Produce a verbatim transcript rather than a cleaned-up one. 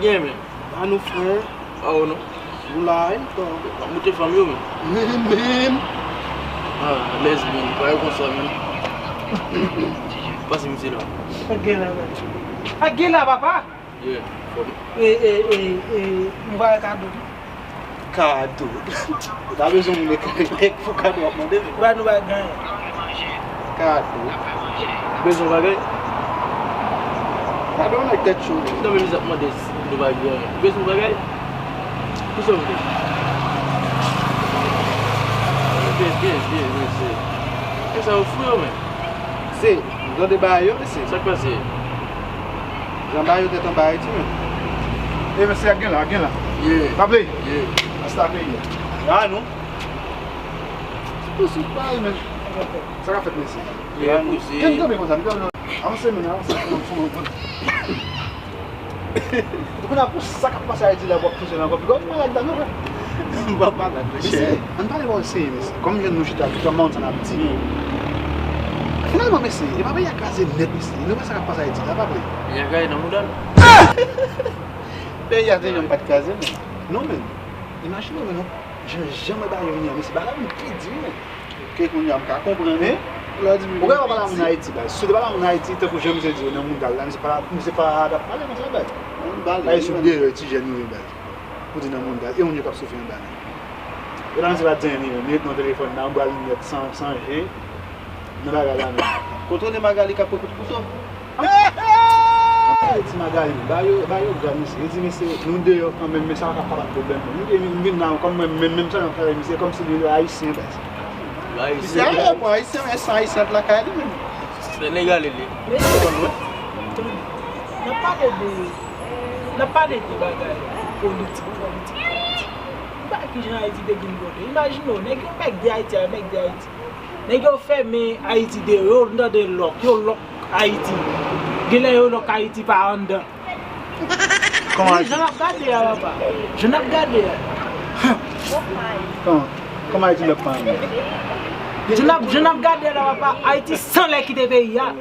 Gen men. A nou frè. A ou non. Ou la, wi, to. Moute fanmi w men. Men, men. Ah, lèzbyen, pa yo konsa men. Pase misye la. Sa gen la, men. Sa gen la, papa. Yeah, fanmi. E, e, e, e, nou pa wè kado. Kado. Ou ta bezwen moun ekri pou kado w ap mande, men. Ba nou bagay. Kado. Bezwen bagay? Kado nèg tèt cho. Non, men misye ap mande si nou bagay. Bezwen bagay? Kisa w vle? Byen, byen, byen, mesye. E sa yo fou yo, men. Se, nou tande bagay yo, mesye. Sa k pase? Jan bagay yo tèt anba Ayiti, men. E, mesye, ak gen la, ak gen la. Yeah. Pa play. Yeah. Asta peyi a. Ah, non. Ou sou pal, men. Sa ka fèt, mesye? Yeah, mesye. Kenbe konsa, kenbe konsa. Avanse, men, avanse. Ou konn pou sa k ap pase Ayiti la, w ap pouse l ankò. Pi gwo malad la, non, frè. M pa malad, mesye. Mesye, ann pale bò serye, mesye. Kòm jèn nou chita, tout ansanm ansanm ap di. Finalman, mesye, e pa peyi a kraze nèt, mesye. Nou wè sa k ap pase Ayiti la, pa vre? Peyi a kraze nan mouda l. Peyi a te janm pa t kraze, men. Non, men. Imajine w, men, non. Jan, jan mwen ba yo vini an, men se bagay moun pi di, men. Ke kounye a m ka konprann, men. Ou wè pa pale a moun Ayiti, baz. Si w te pale a moun Ayiti, tankou jan misye di yo nan mouda l la, misye pa, misye pa t ap pale konsa, baz. Ayiti deyò, ti jèn yo ye, baz. Pou di nan mouda l, e moun yo k ap soufri anba, men. E la misye pa t di anyen, li ret nan telefòn nan, bral li nèt san, san je. Nan bagay la, men. Kontwole Magali k ap pran kout kouto. Ay, ti Magali, ba yo, ba yo grav, mesye. Yo di, mesye, nou deyò kanmenm, men sa pa ka pa ban pwoblèm, non. M vin, m vin la, kòm mwen, menm, menm sa nan travay, misye, kòmsi li ayisyen, baz. Misye ayisyen, bon, ayisyen, men san ayisyen ant lakay li, menm. Se legal, li. Mesye, tande, n ap pale de, n ap pale de bagay politik, politik, politik. M pa wè kijan Ayiti te vin bloke. Imajine w, nèg yo mèg de Ayiti, a, mèg de Ayiti. Nèg yo fèmen Ayiti deyò, yo tande lòk, yo lòk Ayiti. Genlè yo lòk Ayiti pa anndan. Kòman Ayiti? Jan n ap gade a, papa. Jan n ap gade a. Kòman? Kòman Ayiti lòk pa anndan? Jan n ap, jan n ap gade a la, papa. Ayiti sanlè kite peyi a.